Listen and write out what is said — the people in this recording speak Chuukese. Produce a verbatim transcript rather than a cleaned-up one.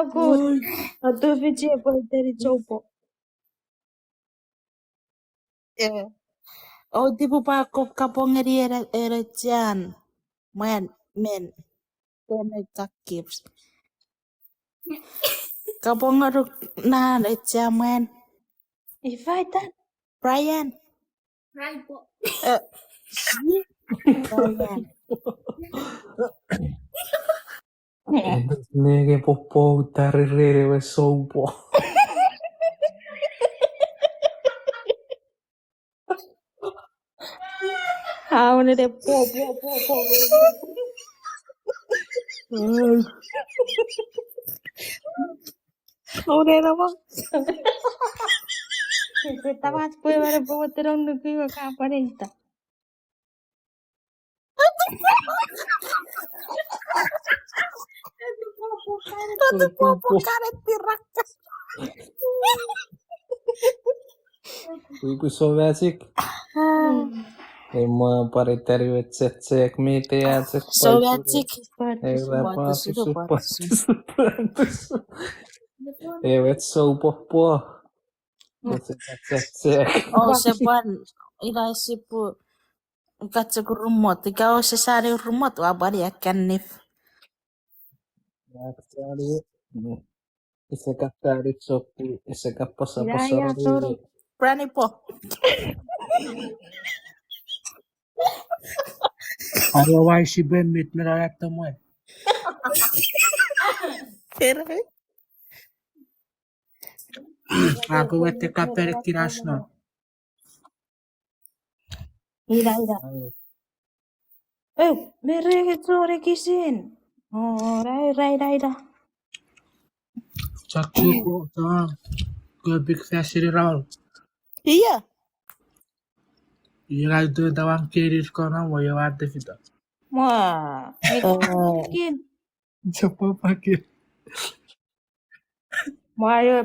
Oi. Atufichi epwe teni chopo. Eh. O tipu pa kop kapong ngeni ere, ere chian. Mwan, men. Tome kak gift. Kapong ngonuk nan echia mwan. Ifaitan. Brian. Raipo. Eh, si? Brian. Nenge popo utarere ewe soupo. Aunene po, po, po, po. Aunene mo. Tamat pwe mane po tenong nuku iwe ka paneita. Atupopo kanet tirakka. Kuiku so magic. Ei mwa pare tari we chechek mi te achek. So magic. Ei la patusu, patusu, patusu. Ei we so popo. O, se pwan, ina sipu, katsuk rumot, ika o se sani rumot, ua pwan ia kanif. Actually, mm, ise ka tari sopi, ise ka pasa, ina pasa ia roni. Brani po. Otherwise, si ben mit me na atomwe. Perfect. Ako wete kapere kinasno. Ira, ira. Eh, mereke chore kisin. Oh, rai, rai, rai, rai. Chak chuko, ta, go big fashion roll. Iya. Ira itu tawang kerir kona mo yo ate fita. Mwa. Kin. Chapa pakin. Mwa yo